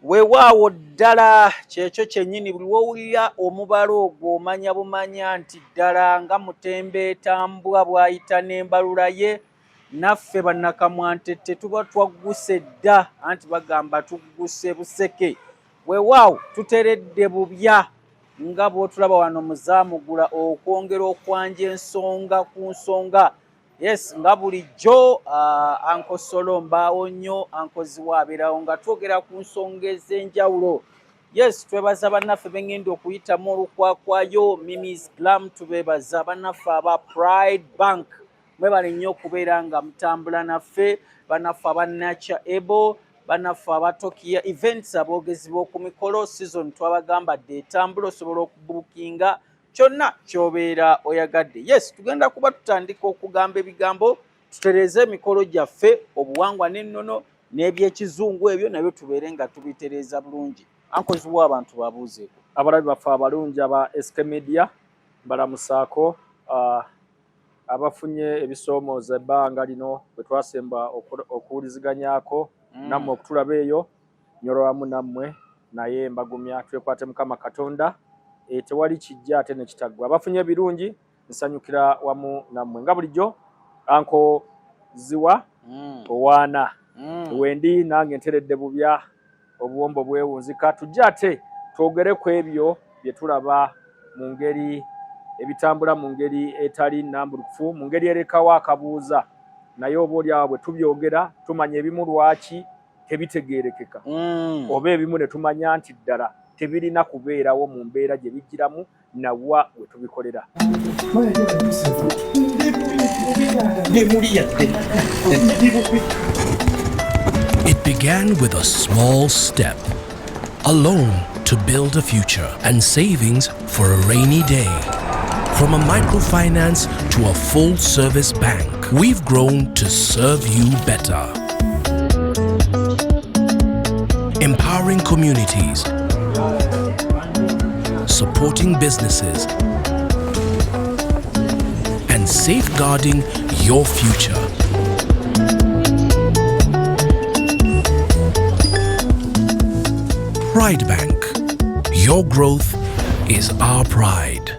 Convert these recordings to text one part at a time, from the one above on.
Weewaawo ddala kyekyo kyennyini, buli w'owulira omubala ogwo omanya bumanya nti ddala nga Mutembeetambwa bw'ayita n'embalula ye, naffe bannakamwantette tuba twagguse dda, anti bagamba tugguse buseke. Weewaawo tuteredde bubya nga bw'otulaba wano mu Zaamugula okwongera okwanja ensonga ku nsonga. Yes, nga bulijjo Uncle Solo mbaawo nnyo, Uncle Ziwa abeerawo nga twogera ku nsonga ez'enjawulo. Yes, twebaza bannaffe bengenda okuyitamu olukwakwayo Mimi's Glam, tubeebaza bannaffe aba Pride Bank, mwebale nnyo okubeera nga mutambula naffe, bannaffe aba Nature Able, bannaffe aba Tokia Events, aboogezi b'oku mikolo. Season twabagamba dde etambula, osobola okubuukinga kyonna ky'obeera oyagadde. Yes, tugenda kuba tutandika okugamba ebigambo tutereeze emikolo gyaffe, obuwangwa n'ennono n'ebyekizungu ebyo nabyo tubeere nga tubitereeza bulungi. Uncle Ziwa, abantu babuuzeeko. Abalabi baffe abalungi aba SK Media, mbalamusaako. Abafunye ebisoomooza ebbanga lino bwe twasemba okuwuliziganyaako nammwe okutulaba eyo, nyolwa wamu nammwe, naye mbagumya twekwate Mukama Katonda. Tewali kijja ate ne kitaggwa. Abafunye ebirungi, nsanyukira wamu nammwe. Nga bulijjo, Uncle Ziwa owaana wendi nange nteredde bubya, obuwombo bwewunzika. Tujje ate twogere ku ebyo bye tulaba mu ngeri ebitambula mu ngeri etali nnambulukufu, mu ngeri erekawo akabuuza, naye oba oli awo bwe tubyogera tumanya ebimu lwaki tebitegeerekeka oba ebimu ne tumanya nti ddala tebirina kubeerawo mu mbeera gye bijjiramu nawa we tubikolera. It began with a small step, a loan to build a future and savings for a rainy day. From a microfinance to a full service bank, we've grown to serve you better. Empowering communities, supporting businesses, and safeguarding your future. Pride Bank. Your growth is our pride.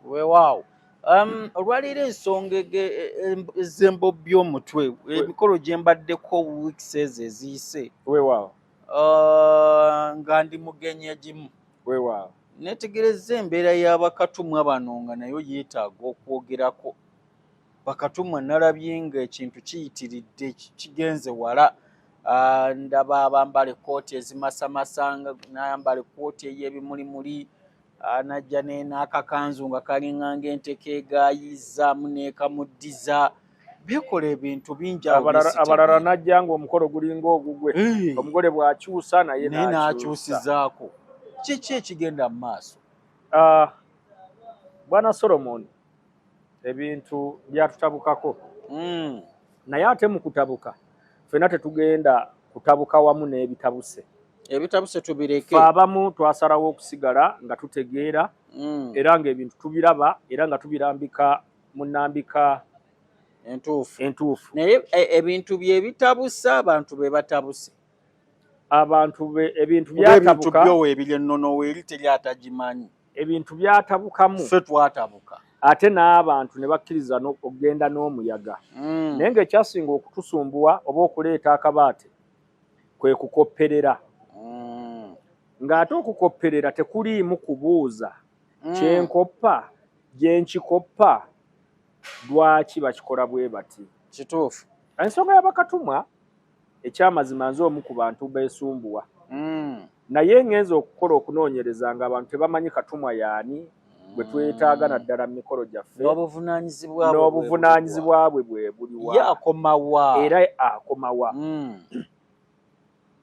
Weewaawo, olwaleero ensonga ez'embobbi omutwe, emikolo gye mbaddeko weeks ezo eziyise, nga ndi mugenyi egimu, neetegerezza embeera y'abakatumwa bano nga nayo yeetaaga okwogerako. Bakatumwa nalabye nga ekintu kiyitiridde, kigenze wala. Ndaba abambala ekkooti ezimasamasanga, nayambala ekkooti ey'ebimulimuli, najja n'akakanzu nga kalinga ng'enteke egaayizaamu n'ekamuddiza. Beekola ebintu bingi awo. Abalala najja ng'omukolo gulinga ogugwe, omugole bw'akyusa naye naye n'akyusa. N'akyusizaako. Kiki ekigenda mu maaso? Bwana Solomon, ebintu byatutabukako, naye ate mu kutabuka ffenna tetugenda kutabuka wamu n'ebitabuse. Ebitabuse tubireke. Fe abamu twasalawo okusigala nga tutegeera era ng'ebintu tubiraba era nga tubirambika mu nnambika entuufu. Entuufu. Naye ebintu bye bitabuse, abantu be batabuse. Abantu be ebintu Kuba ebintu byatabuka. Byo weebiri, ennono weeri, teri atagimanyi. Ebintu byatabukamu. Ffe twatabuka. Ate n'abantu ne bakkiriza okugenda n'omuyaga, naye ng'ekyasinga okutusumbuwa oba okuleeta akabaate kwe kukopperera, ng'ate okukopperera tekuliimu kubuuza kyenkoppa, gye nkikoppa, lwaki bakikola bwe bati. Ensonga y'abakatumwa, ekyamazima nze omu ku bantu beesumbuwa, naye ngenza okukola okunoonyereza ng'abantu tebamanyi katumwa yaani gwe twetaaga naddala mu mikolo gyaffe. N'obuvunaanyizibwa bwe. N'obuvunaanyizibwa bwe bwe buliwa. Ye akomawa? Era akomawa?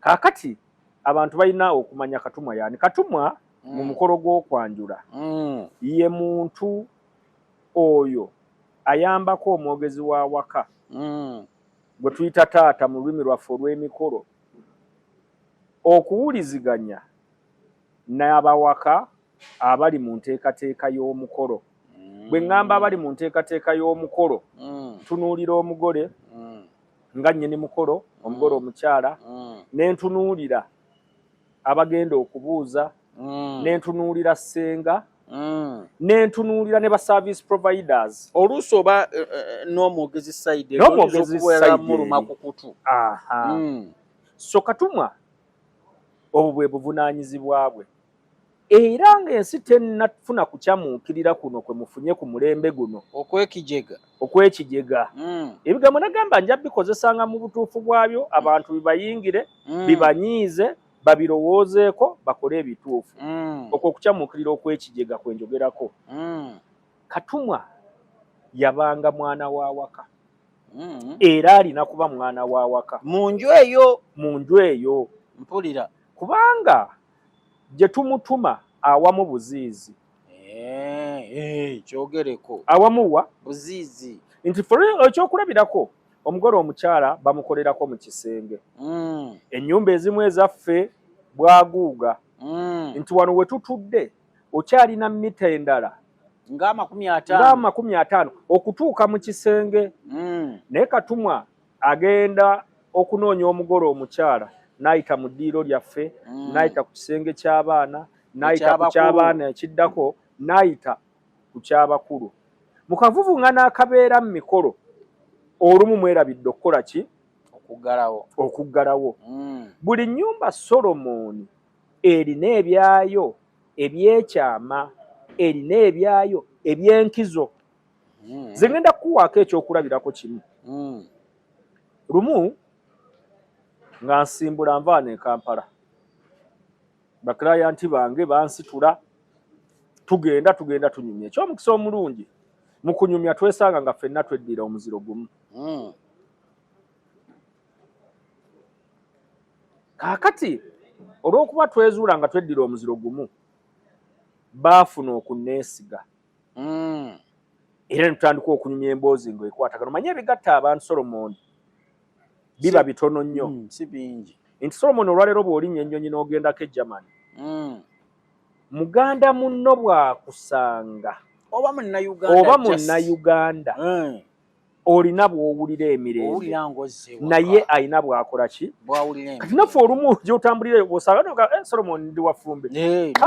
Kaakati abantu balina okumanya katumwa yaani. Katumwa mu mukolo gw'okwanjula ye muntu oyo ayambako omwogezi wa waka gwe tuyita taata mu lulimi lwaffe olw'emikolo okuwuliziganya n'abawaka abali mu nteekateeka y'omukolo. Bwe ŋŋamba abali mu nteekateeka y'omukolo, tunuulira omugole nga nnyini mukolo, omugole omukyala. Nentunuulira abagenda okubuuza, nentunuulira ssenga, nentunuulira ne ba service providers. Oluusi oba n'omwogezi side N'omwogezi side muluma eri. ku kutu. Aha. So katumwa obwo bwe buvunaanyizibwa bwe, era ng'ensi tennafuna kukyamuukirira kuno kwe mufunye ku mulembe guno okwekijega. Okwekijega. Ebigambo nagamba nja bikozesanga mu butuufu bwabyo, abantu bibayingire, bibanyiize, babirowoozeeko, bakole ebituufu. Okwo okukyamuukirira okwekijega kwe njogerako. Katumwa yabanga mwana wa waka, era alina kuba mwana wa waka. Mu nju eyo. Mu nju eyo. Mpulira. Kubanga gye tumutuma awamu buziizi. Kyogereko. Awamuwa buziizi. Nti for ekyokulabirako, omugole omukyala bamukolerako mu kisenge. Ennyumba ezimu ezaffe bwaguuga, nti wano we tutudde okyalina mita endala nga 50. Nga 50 okutuuka mu kisenge. Naye katumwa agenda okunoonya omugole omukyala n'ayita mu ddiiro lyaffe, n'ayita ku kisenge ky'abaana, n'ayita ku Eky'abakulu. ky'abaana ekiddako, n'ayita ku ky'abakulu. Mu kavuvuŋŋana akabeera mu mikolo, olumu mwerabidde okukola ki? Okuggalawo. Okuggalawo. Buli nnyumba, Solomoni, erina ebyayo ebyekyama, erina ebyayo ebyenkizo. Nze ngenda kukuwaako ekyokulabirako kimu. Lumu nga nsimbula nvaana e Kampala, ba client bange bansitula, tugenda tugenda tunyumya. Ekyomukisa omulungi, mu kunyumya twesanga nga ffenna tweddira omuziro gumu. Kaakati olw'okuba twezuula nga tweddira omuziro gumu, baafuna okunneesiga, era ne tutandika okunyumya emboozi ng'ekwatagana. Omanye ebigatta abantu, Solomon, biba bitono nnyo. Si bingi. Nti Solomon, olwaleero bw'olinnya ennyonyi n'ogendako e Germany, muganda munno bw'akusanga oba munnayuganda, oba munnayuganda, olina bw'owulira emirembe, owulira ng'ozze ewaka. Naye alina bw'akola ki? Bw'awulira Kati emirembe. naffe olumu gy'otambulira osanga noga, eh, Solomon, ndi wafumbe,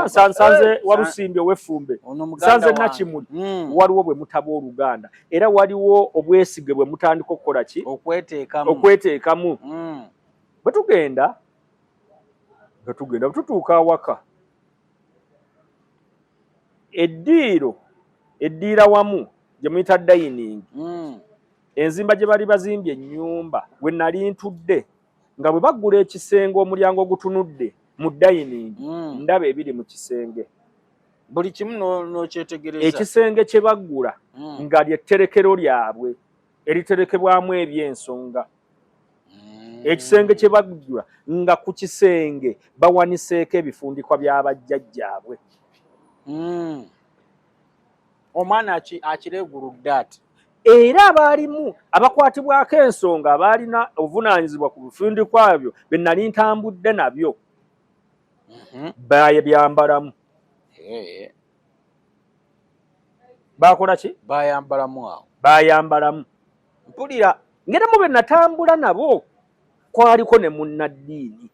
nsanze Walusimbi ow'effumbe, ono muganda nsanze wange. Nakimuli. Waliwo bwe mutaba oluganda, era waliwo obwesige bwe mutandika okukola ki? Okweteekamu. Okweteekamu. Bwe tugenda nga tugenda, bwe tutuuka awaka, eddiiro eddiira wamu gye muyita dining, enzimba gye bali bazimbye ennyumba we nali ntudde, nga bwe baggula ekisenge, omulyango ogutunudde mu dining, ndaba ebiri mu kisenge. Buli kimu n'okyetegereza. Ekisenge kye baggula nga lyetterekero lyabwe eriterekebwamu ebyensonga. Ekisenge kye baggula nga ku kisenge bawaniseeko ebifundikwa by'abajjajjaabwe. Omwana akireeguludde ati. Era abaalimu abakwatibwako ensonga, abaalina obuvunaanyizibwa ku bifundikwa byo be nali ntambudde nabyo, babyambalamu. Bakola ki? Bayambalamu awo. Bayambalamu. Mpulira. Ngera mu be natambula nabo kwaliko ne munnaddiini.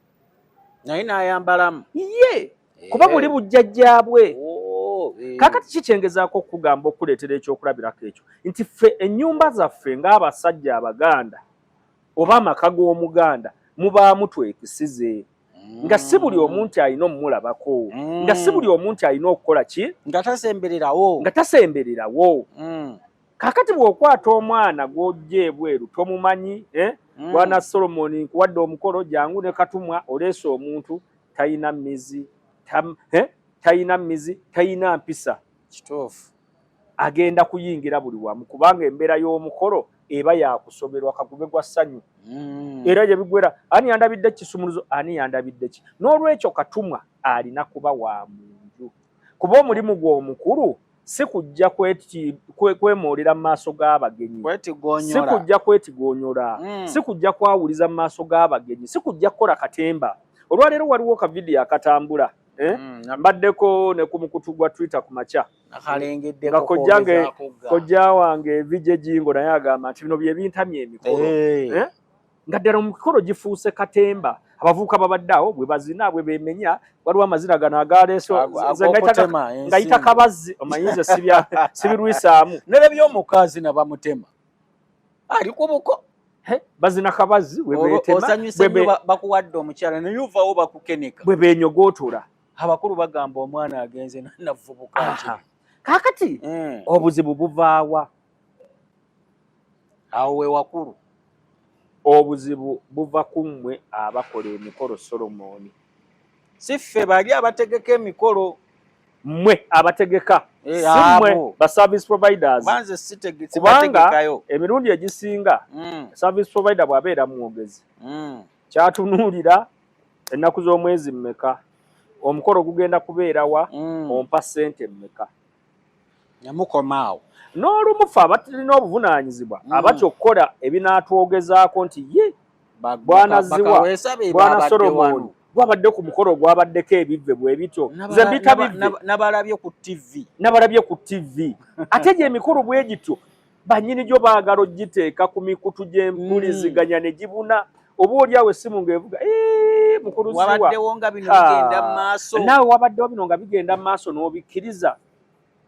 Naye n'ayambalamu. Ye kuba buli bujjajjaabwe. Oh. Kakati kikyengezaako okugamba, okuleetera ekyokulabirako ekyo, nti ffe ennyumba zaffe ng'abasajja Abaganda oba amaka g'Omuganda mubaamu twekisize, nga si buli omu nti alina omulabako, nga si buli omu nti alina okukola ki? Nga tasembererawo. Nga tasembererawo. Kakati bw'okwata omwana gw'ojja ebweru tomumanyi, eh? Bwana Solomon, nkuwadde omukolo, jangu ne katumwa, oleese omuntu talina mizi, eh? Talina mizi, talina mpisa. Kituufu. Agenda kuyingira buli wamu, kubanga embeera y'omukolo eba yakusoberwa, kagube gwa ssanyu. Era gye bigwera, ani yandabidde kisumuluzo, ani yandabidde ki? N'olwekyo katumwa alina kuba wa munju, kuba omulimu gwe omukulu si kujja kwemoolera mu maaso g'abagenyi, si Kwetigonyola. kujja kwetigonyola, si kujja kwawuliza mu maaso g'abagenyi, si kujja kukola katemba. Olwaleero waliwo ka vidiyo akatambula, eh? Mbaddeko ne ku mukutu gwa Twitter ku makya Nakalengedde. Nga kojja wange Vije Jingo naye agamba nti bino bye bintamya emikolo, eh? Nga ddala omukolo gifuuse katemba. Abavubuka babadde awo bwe bazina, bwe beemenya, waliwo amazina gano agaleese ngayita kabazzi, omanyi nze sibirwisaamu. Nebeby'omukazi nabamutema ali ku buko. Bazina kabazzi. Osanyuse nnyo, bakuwadde omukyala naye ovawo bakukeneka. Bwe benyogotola. Abakulu bagamba omwana agenze navubuka. Kakati obuzibu buvaawa? Awo we wakulu. Obuzibu buva ku mmwe abakola emikolo, Solomoni. Si ffe bali abategeka emikolo. Mmwe abategeka, si mmwe ba service providers. Kubanga emirundi egisinga service provider bw'abeera mwogezi, kyatunuulira ennaku z'omwezi mmeka, omukolo gugenda kubeerawa, ompa ssente mmeka. Nemukomaawo. N'olumu ffe abatulina obuvunaanyizibwa abatya okukola ebinaatwogezaako nti ye bwana Ziwa, bwana Solomoni, gwabadde ku mukolo gwabaddeko ebivve bwe bityo, nze mbita bivve. Nabalabye ku TV. Nabalabye ku TV. Ate gye emikolo bwe gityo bannyini gyo baagala ogiteeka ku mikutu gy'empuliziganya ne gibuna, oba oli awo essimu ng'evuga, mukulu Ziwa, wabaddewo nga bino bigenda mu maaso. Naawe wabaddewo bino nga bigenda mu maaso n'obikkiriza.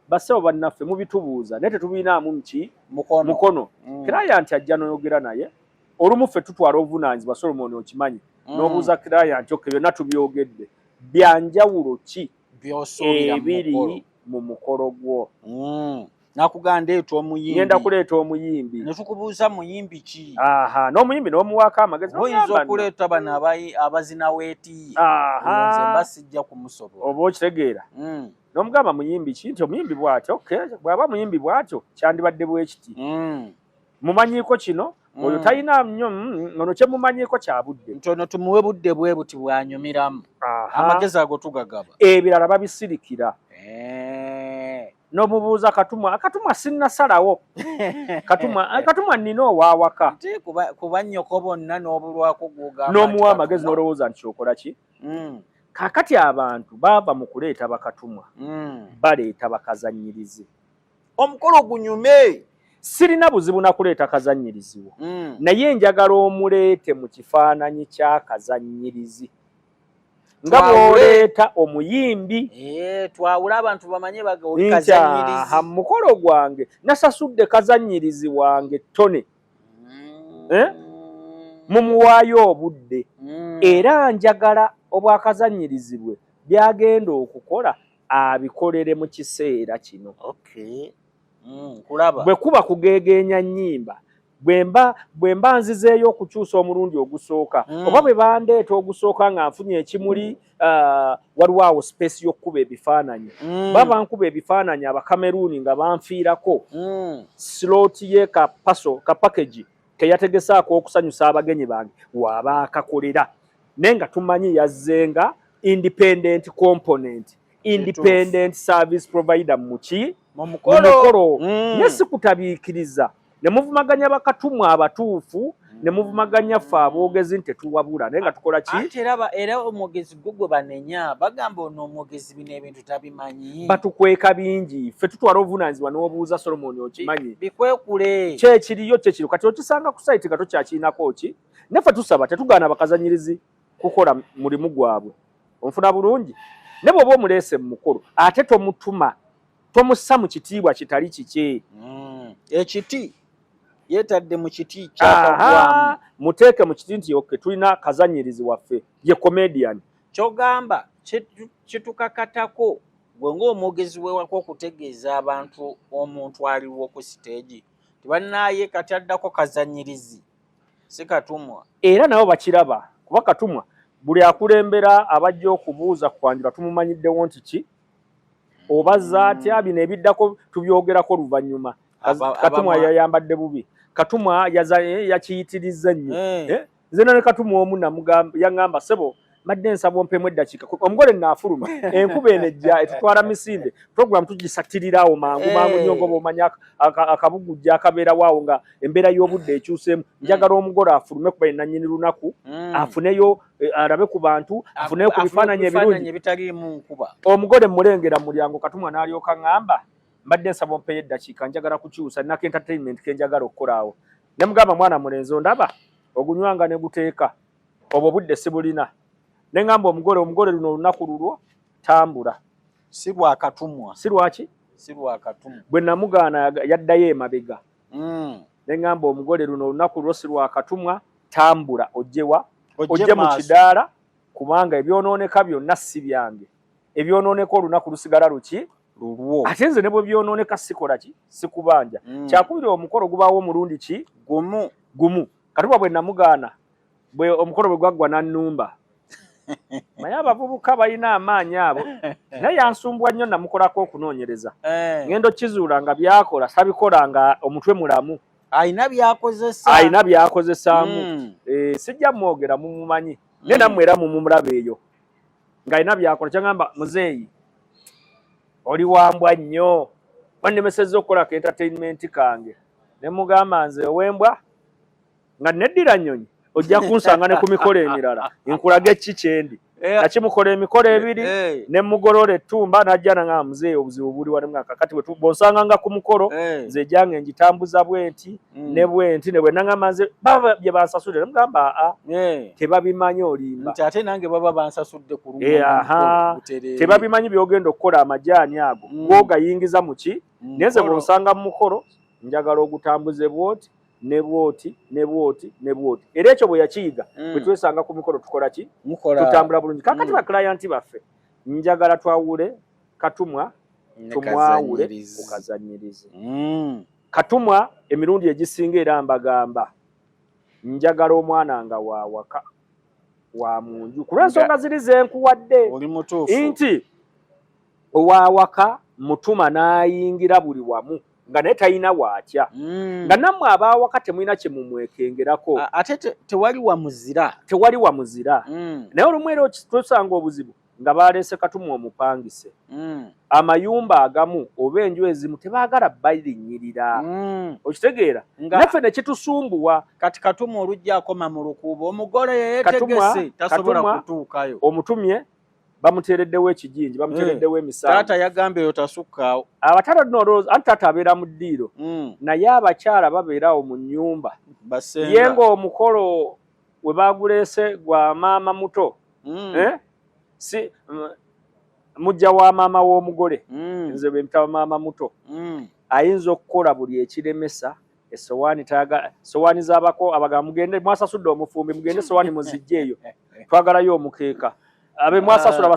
Bassebo bannaffe, mubitubuuza naye tetubinaamu ki mukono. Client ajja n'oyogera naye. Olumu ffe tutwala obuvunaanyizibwa, Solomoni, okimanyi, n'obuuza client, okay, byonna tubyogedde, byanjawulo ki ebiri mu mukolo gwo? Nakugamba ndeeta omuyimbi. Ngenda kuleeta omuyimbi. Ne tukubuuza muyimbi ki? Aha, n'omuyimbi n'omuwaako amagezi. Oyinza okuleeta bano abazina weetiye, nze mba sijja kumusobola. Oba okitegeera, n'omugamba muyimbi ki, nti omuyimbi bw'atyo. Okay, bw'aba muyimbi bw'atyo, kyandibadde bwe kiti, mumanyiiko kino, oyo talina nnyo, ono kyemumanyiiko kya budde. Nti ono tumuwe budde bwe buti bwanyumiramu. Amagezi ago tugagaba. Ebirala babisirikira. N'omubuuza katumwa, akatumwa sinnasalawo, katumwa, katumwa nnina owaawaka. Kuba nnyoko bonna n'obulwako gwogamba. N'omuwa amagezi n'olowooza nti kyokola ki. Kaakati abantu baava mu kuleeta bakatumwa, baleeta bakazannyirizi. Omukolo gunyume. Sirina buzibu nakuleeta kazannyiriziwo, naye njagala omuleete mu kifaananyi kya kazannyirizi nga bw'oleeta omuyimbi. Twawule abantu bamanye. Nti aha, mukolo gwange nasasudde kazannyirizi wange ttone, mumuwaayo obudde, era njagala obwakazannyirizi bwe byagenda okukola abikolere mu kiseera kino. Kulaba bwe kuba kugeegeenya nnyimba, bwe mba nzizeeyo okukyusa omulundi ogusooka, oba bwe bandeeta ogusooka nga nfunye ekimuli, waliwo awo space y'okkuba ebifaananyi, baba nkuba ebifaananyi Abakameruuni nga banfiirako, slot ye kapaso ka package keyategesaako okusanyusa abagenyi bange waaba akakolera, naye nga tumanyi yazzenga independent component, independent service provider muki mu mukolo, naye si kutabiikiriza ne muvumaganya bakatumwa abatuufu, ne muvumaganya ffe aboogezi nti tetuwabula, naye nga tukola ki? Ate era omwogezi gwo gwe banenya, bagamba ono omwogezi bino ebintu tabimanyi. Batukweka bingi. Ffe tutwala obuvunaanyizibwa n'obuuza, Solomoni, okimanyi. Bikwekule. Kyekiriyo, kyekiriyo, kati okisanga ku site nga tokyakirinako ki. Naffe tusaba, tetugaana bakazanyirizi kukola mulimu gwabwe, onfuna bulungi, ne bw'oba omuleese mu mukolo, ate tomutuma, tomussa mu kitiibwa kitali kikye. Ekiti yeetadde mu kiti kyakagwamu. Muteeke mu kiti nti okay, tulina kazanyirizi waffe ye comedian. Kyogamba kitukakatako gwe ng'omwogezi wewaka okutegeeza abantu omuntu aliwo ku siteegi tibannaaye kati addako kazanyirizi, si katumwa. Era nabo bakiraba, kuba katumwa buli akulembera abajja okubuuza kwanjula tumumanyiddewo nti ki obazza atya, bino ebiddako tubyogerako luvannyuma. Katumwa yayambadde bubi, katumwa yakiyitirizza nnyo. Nze ne katumwa omu yaŋŋamba, "Ssebo, mbadde nsaba ompemu eddakiika, omugole naafuluma, enkuba eno ejja etutwala misinde, program tugisatirirawo mangu mangu nnyo, nga bw'omanya akabugujja akabeerawo awo nga embeera y'obudde ekyuseemu. Njagala omugole afulume kuba ye nannyini lunaku, afuneyo alabe ku bantu, afuneyo ku bifaananyi ebirungi." Ebitaliimu nkuba. Omugole mulengera mu mulyango, katumwa n'alyoka ŋŋamba, "Mbadde nsaba ompeyo eddakiika, njagala kukyusa nako entertainment ke njagala okukolaawo." Ne mugamba, "Mwana mulenzi, ondaba ogunywanga ne guteeka." Obwo budde sibulina. Ne ŋŋamba omugole, omugole luno olunaku lulwo, tambula. Si lwakatumwa. Si lwaki? Si lwakatumwa. Bwe namugaana yaddayo emabega. Ne ŋŋamba omugole, luno olunaku lwo si lwakatumwa, tambula ojjewa, ojje mu kidaala, kubanga ebyonooneka byonna si byange. Ebyonooneka olunaku lusigala luki? Lulwo. Ate nze ne bwe byonooneka sikola ki? Sikubanja. Kyakubiri, omukolo gubaawo omulundi ki? Gumu. Gumu. Katuba bwe namugaana, bwe omukolo bwe gwaggwa n'annumba. Naye abavubuka balina amaanyi abo, naye yansumbwa nnyo, namukolako okunoonyereza. Ngenda okizuula nga byakola sabikola nga omutwe mulamu. Alina byakozesa. Alina byakozesaamu. Sijja mwogera, mumumanyi, naye nammwe era mumulaba eyo ng'alina byakola. Kyangamba, muzeeyi oli wambwa nnyo, wannemesezza okukola ka entertainment kange. Ne mugamba, nze ow'embwa nga neddira nnyonyi, ojja kunsanga ne ku mikolo emirala nkulage ki kyendi. Nakimukola emikolo ebiri, ne mugolola ettumba najja nanga, muzeeyi obuzibu buli wano. Nga kakati bwonsanganga ku mukolo, nze ejyange ngitambuza bwenti ne bwenti ne bwe. Nangamba, nze baba bye bansasulira. Nemugamba, aa, tebabimanyi, olimba. Nti ate nange baba bansasudde ku Tebabimanyi byogenda okukola. Amajaani ago gogayingiza muki? Naye nze bwonsanga mu mukolo, njagala ogutambuze bwoti ne bwoti ne bwoti ne bwoti. Era ekyo bwe yakiyiga, bwe twesanga ku mikolo tukola ki? Tutambula bulungi. Kakati ba client baffe, njagala twawule katumwa, tumwawule ku kazanyirizi. Katumwa emirundi egisinga era mbagamba, njagala omwana nga wawaka, wa munju, ku lw'ensonga ziri zenkuwadde nti owawaka mutuma n'ayingira buli wamu nga naye talina waatya, nga nammwe abaawaka temulina kye mumwekengerako. Ate tewali wamuzira. Tewali wamuzira. Naye olumu era tusanga obuzibu nga baleese katumwa omupangise. Amayumba agamu oba enju ezimu tebaagala balinnyirira. Okitegeera? Naffe ne kitusumbuwa. Kati katumwa olujja akoma mu lukuubo, omugole yeyetegese tasobola kutuukayo. Omutumye bamuteereddewo ekijinji, bamuteereddewo emisango. Taata yagambye oyo tasukkaawo. Abatala nolowooza anti taata abeera mu ddiiro, naye abakyala babeerawo mu nnyumba. Ye ng'omukolo we baguleese gwa maama muto, si mujja wa maama w'omugole. Nze bwe mpita maama muto. Ayinza okukola buli ekiremesa esowaani, tayaga sowaani z'abako. Abagamba, mugende mwasasudde omufumbi, mugende sowaani muzijje eyo, twagalayo omukeeka. Abe mwasasula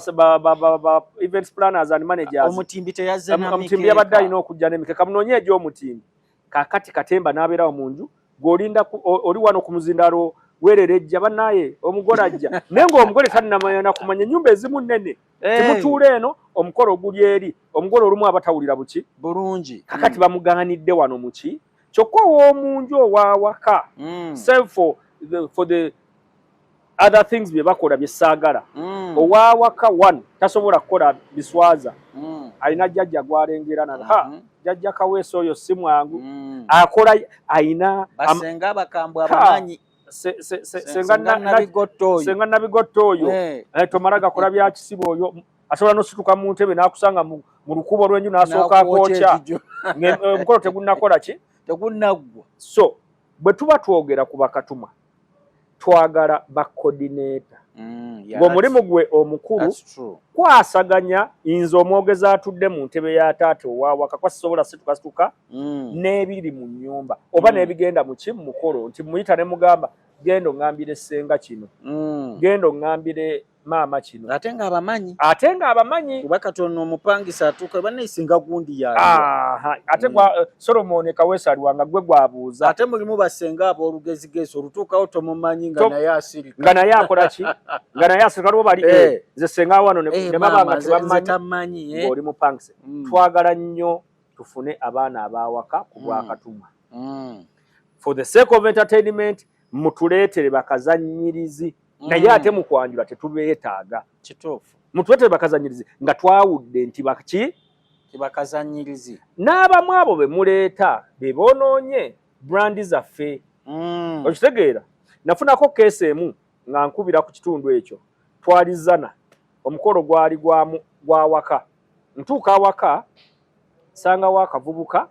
ba events planners and managers. Omutimbi teyazze. Omutimbi yabadde alina okujja n'emikeeka, munoonye egy'omutimbi. Kaakati katemba n'abeerawo mu nju, gw'olinda oli wano ku muzindalo weerera ejja bannaye omugole ajja, naye ng'omugole tannamanya nakumanya. Ennyumba ezimu nnene, timutuula eno, omukolo oguli eri, omugole olumu aba tawulira buki? Bulungi. Kakati bamugaanidde wano muki, kyokka ow'omunju ow'awaka, save for the other things bye bakola bye saagala, ow'awaka one tasobola kukola biswaza. Alina jjajja gwalengera na ha, jjajja Kaweesa oyo si mwangu. Akola ayina basenga abakambwe abamanyi. Senga Nabigotto oyo, tomala gakola bya kisibo. Oyo asobola nosituka mu ntebe n'akusanga mu lukubo lw'enju n'asooka akwokya omukolo tegunnakola ki? Tegunnaggwa. So bwe tuba twogera ku bakatuma, twagala ba coordinator, ng'omulimu gwe omukulu kwasaganya nze omwogezi atudde mu ntebe ya taata owawaka, kwa sisobola situkasituka n'ebiri mu nnyumba oba n'ebigenda mu ki, mu mukolo, nti muyita ne mugamba, genda oŋŋambire ssenga kino, genda oŋŋambire maama kino. Ate ng'abamanyi. Ate ng'abamanyi. Kuba katono omupangisa atuuka, banaisinga gundi yayo. Ate gwa Solomon Kaweesa aliwanga gwe gwabuuza. Ate mulimu basenga ab'olugezigezi, olutuukawo tomumanyi nga naye asirika. Nga naye akola ki? Nga naye asirika. Waliwo bali, nze senga wano ne baba nga tebamanyi ng'oli mupangise. Twagala nnyo tufune abaana abawaka ku bwakatumwa. For the sake of entertainment, mutuleetere bakazannyirizi, naye ate mu kwanjula tetubeetaaga. Kituufu. Mutuleetere bakazannyirizi nga twawudde nti baki? Tibakazannyirizi. N'abamu abo be muleeta be boonoonye brand zaffe. Okitegeera? Nafunako case emu nga nkubira ku kitundu ekyo, twalizana omukolo gwali gwa waka. Ntuuka awaka, sangawo akavubuka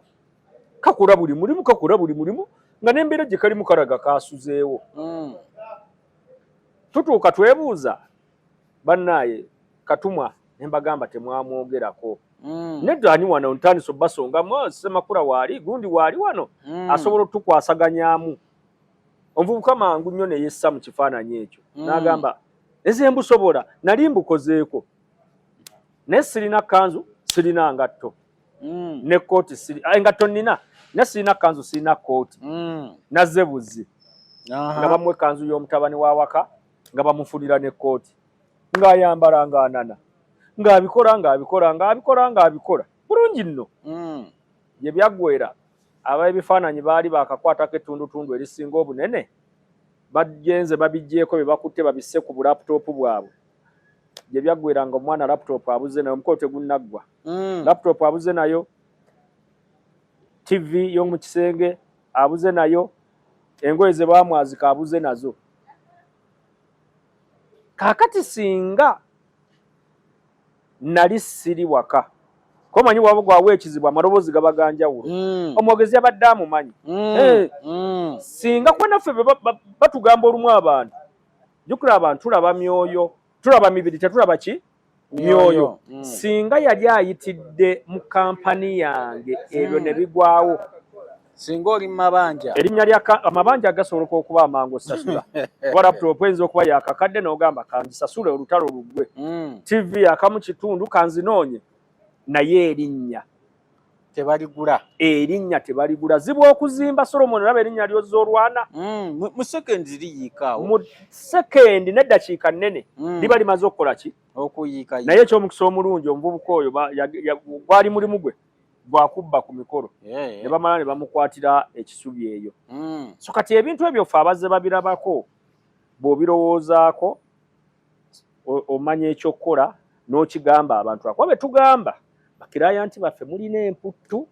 kakola buli mulimu, kakola buli mulimu, nga n'embeera gye kalimu kalaga kasuzeewo. Tutuuka twebuuza bannaaye Katumwa ne mbagamba temwamwogerako. Nedda, ani wano ntandise obbasongamu, Ssemakula waali, gundi waali wano, asobola otukwasaganyaamu. Omuvubuka mangu nnyo ne yessa mu kifaananyi ekyo, n'agamba eze mbusobola, nali mbukozeeko, naye sirina kanzu, sirina ngatto, ne kooti siri, engatto nnina naye sirina kanzu, sirina kooti. Nazze buzzi nga bamuwa ekkanzu y'omutabani wa waka, nga bamufunira ne kooti, ng'ayambala, ng'anana, ng'abikola, ng'abikola, ng'abikola, ng'abikola bulungi nno. Gye byaggwera, ab'ebifaananyi baali baakakwatako ettundutundu erisinga obunene, bagenze babiggyeeko bye bakutte babisse ku bulaptop bwabwe. Gye byaggwera nga omwana laptop abuze nayo, omukolo tegunnaggwa. Laptop abuze nayo, TV y'omu kisenge abuze nayo, engoye ze baamwazika abuze nazo. Kaakati singa nali siri waka, komanyi waba gwawa ekizibu, amaloboozi gaba ga njawulo. Omwogezi yabadde amumanyi. Singa kuba naffe batugamba olumu abantu, jjukira abantu tulaba myoyo, tulaba mibiri, tetulaba ki myoyo. Singa yali ayitidde mu kampani yange, ebyo ne bigwawo. Singa oli mu mabanja. Erinnya lya amabanja gasobola okuba amangu osasula, kuba laptop eyinza okuba yakakadde n'ogamba kangisasule olutalo luggwe. TV yakamu kitundu, kanzinoonye, naye erinnya tebaligula. Erinnya tebaligula, zibwa okuzimba. Solomon, olaba erinnya lyozza olwana. Mu sekendi liyiikaawo. Mu sekendi n'eddakiika nnene liba limaze okukola ki? Okuyiika. Naye ekyomukisa omulungi, omuvubuka oyo gwali mulimu gwe gwakubba ku mikolo, ne bamala ne bamukwatira ekisubi eyo. So kati ebintu ebyo ffe abazze babirabako, bw'obirowoozaako omanya ekyokukola n'okigamba abantu, akuba be tugamba bakiraaya nti baffe mulina emputtu,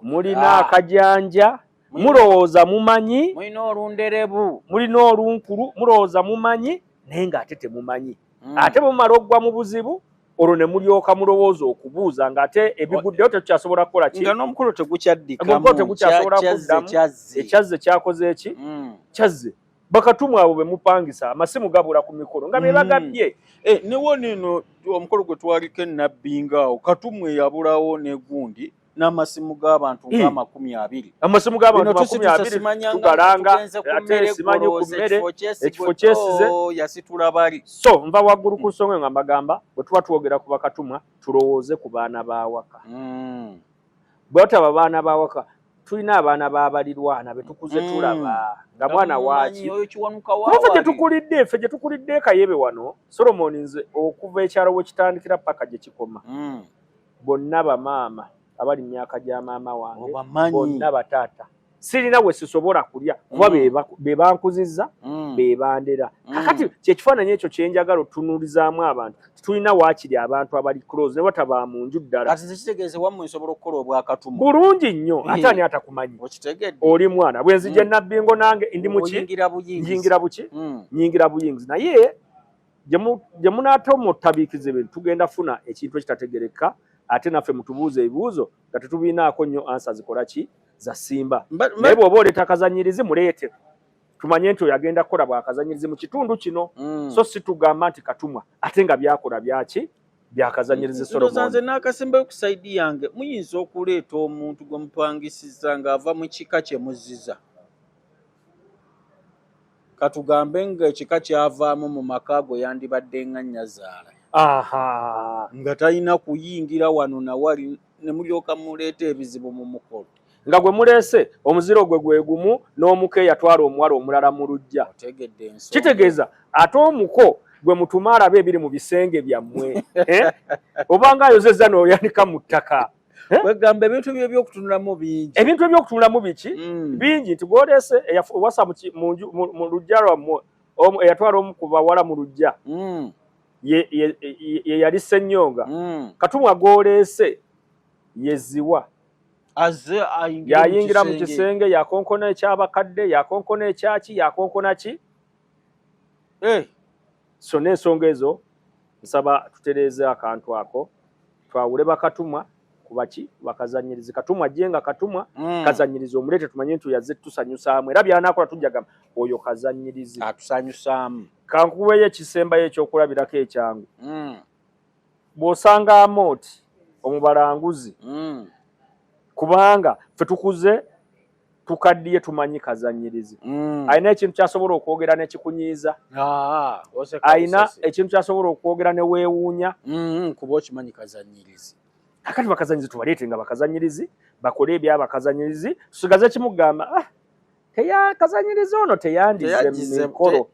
mulina akajanja, mulowooza mumanyi, mulina olunderebu, mulina olunkulu, mulowooza mumanyi, naye ng'ate temumanyi. Ate bwe mumala oggwa mu buzibu, olwo ne mulyoka mulowooza okubuuza, ng'ate ebiguddeyo tetukyasobola kukola ki? Nga n'omukolo tegukyaddikamu, tegukyasobola kuddamu. Ekyazze kyakoze eki? Kyazze. Bakatumwa abo be mupangisa, amasimu gabula ku mikolo nga be bagabbye. Eh, newo nino omukolo gwe twaliko enabbinga awo, Katumwa eyabulawo negundi n'amasimu g'abantu nga 20. Amasimu g'abantu 20 tugalanga, ate simanyi ku mmere, ekifo kyesize. Yasitula bali. So nva waggulu ku nsonga nga mbagamba, bwe tuba twogera ku bakatumwa, tulowooze ku baana b'awaka. Bwe bataba baana b'awaka, tulina abaana b'abalirwana be tukuze tulaba nga mwana waaki. Kuba gye tukulidde, ffe gye tukulidde e Kayebe wano, Solomon, nze okuva ekyalo we kitandikira paka gye kikoma, bonna bamaama abali mu myaka gya maama wange, bonna bataata, sirina we sisobola kulya kuba be bankuzizza, be bandera. Kakati kyekifaananyi ekyo kyenjagala otunuulizaamu abantu, tulina waakiri abantu abali close ne bataba mu nju ddala. Kati kitegeeze wammwe nsobola okukola obwakatumu. Bulungi nnyo, ate ani atakumanyi? Okitegedde. Oli mwana bwe nzija Nabbingo, nange ndi muki? Oyingira buyingizi. Nyingira buki? Nyingira buyingizi, naye gye munaate omutabiikiza ebintu, tugenda funa ekintu ekitategereka, ate naffe mutubuuza ebibuuzo nga tetubiinaako nnyo answer zikola ki za simba. Naye bw'oba oleeta akazanyirizi, muleete tumanye nti oyo agenda kukola bwakazanyirizi mu kitundu kino. So si tugamba nti Katumwa, ate nga byakola byaki? Byakazanyirizi. Ndowooza nze n'akasembayo ku side yange, muyinza okuleeta omuntu gwe mupangisiza ng'ava mu kika kye muzziza. Katugambe ng'ekika kyavaamu mu maka ago, yandibadde nga nnyazaala, nga talina kuyingira wano nawali, ne mulyoka muleeta ebizibu mu mukolo. Nga gwe muleese, omuziro gwe gwe gumu n'omuko eyatwala omuwala omulala mu luggya. Otegedde ensonga. Kitegeeza ate omuko gwe mutuma alabe ebiri mu bisenge byammwe, eh? Obanga ayozezza n'oyanika mu ttaka, eh? Kwegamba ebintu bye ebyokutunulamu bingi. Ebintu ebyokutunulamu biki? Bingi, nti gwoleese wasa mu luggya lwammwe, eyatwala omu ku bawala mu luggya, ye yali Ssennyonga. Katumwa gwoleese yeziwa. Azze ayingira. Yayingira mu kisenge, yakonkona ekyabakadde, yakonkona ekyaki, yakonkona ki. Eh. So n'ensonga ezo nsaba tutereeze akantu ako, twawule bakatumwa. Kubaki bakazanyirizi Katumwa ajje nga Katumwa kazanyirizi, omuleete tumanye nti yazze tusanyusaamu, era byanakola tujja gamba oyo kazanyirizi. Atusanyusaamu. Kankuweyo ekisembayo ekyokulabirako ekyangu. Bw'osanga Amooti omubalanguzi, kubanga ffe tukuze tukaddiye tumanyi kazanyirizi, alina ekintu kyasobola okwogera nekikunyiiza, alina ekintu kyasobola okwogera ne weewuunya. Kuba okimanyi kazanyirizi. Kakati bakazanyirizi tubaleete nga bakazanyirizi, bakole ebyabakazanyirizi, tusigaze kimugamba, ah, kazanyirizi ono teyandize mikolo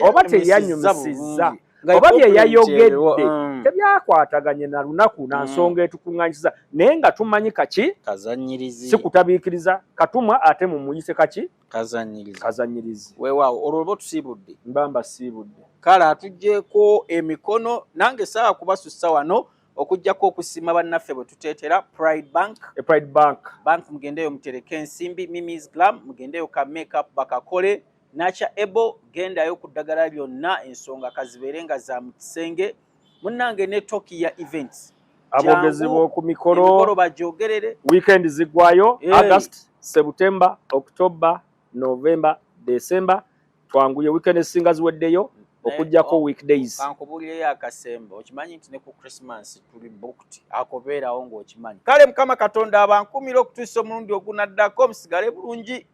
oba teyanyumisizza oba bye yayogedde tebyakwataganye na lunaku na nsonga etukuŋŋanyiza, naye nga tumanyi kaki. Kazanyirizi. Si kutabiikiriza Katumwa, ate mumuyise kaki? Kazanyirizi. Kazanyirizi. Weewaawo, olwo oba otusiibudde. Mba mbasiibudde. Kale atuggyeko emikono, nange saawa kubasussa wano okuggyako okusiima bannaffe bwe tuteetera Pride Bank. E Pride Bank. Bank, mugendeyo mutereke ensimbi. Mimis Glam, mugendeyo ka makeup bakakole. Nakya ebo gendayo ku ddagala lyonna, ensonga kazibeere nga za mu kisenge. Munnange, ne Tokia Events. Aboogezi b'oku mikolo. Emikolo bajogerere. Weekend ziggwayo. August, September, October, November, December, twanguye, weekend ezisinga ziweddeyo okuggyako weekdays. Kankubuulireyo akasembe, okimanyi nti ne ku Christmas tuli booked? Akobeerawo ng'okimanyi. Kale Mukama Katonda abankumira okutuusa omulundi ogunaddako. Musigale bulungi,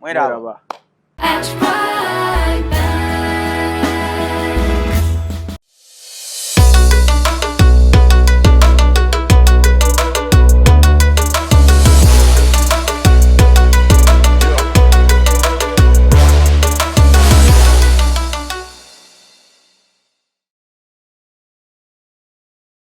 mweraba. Mweraba. At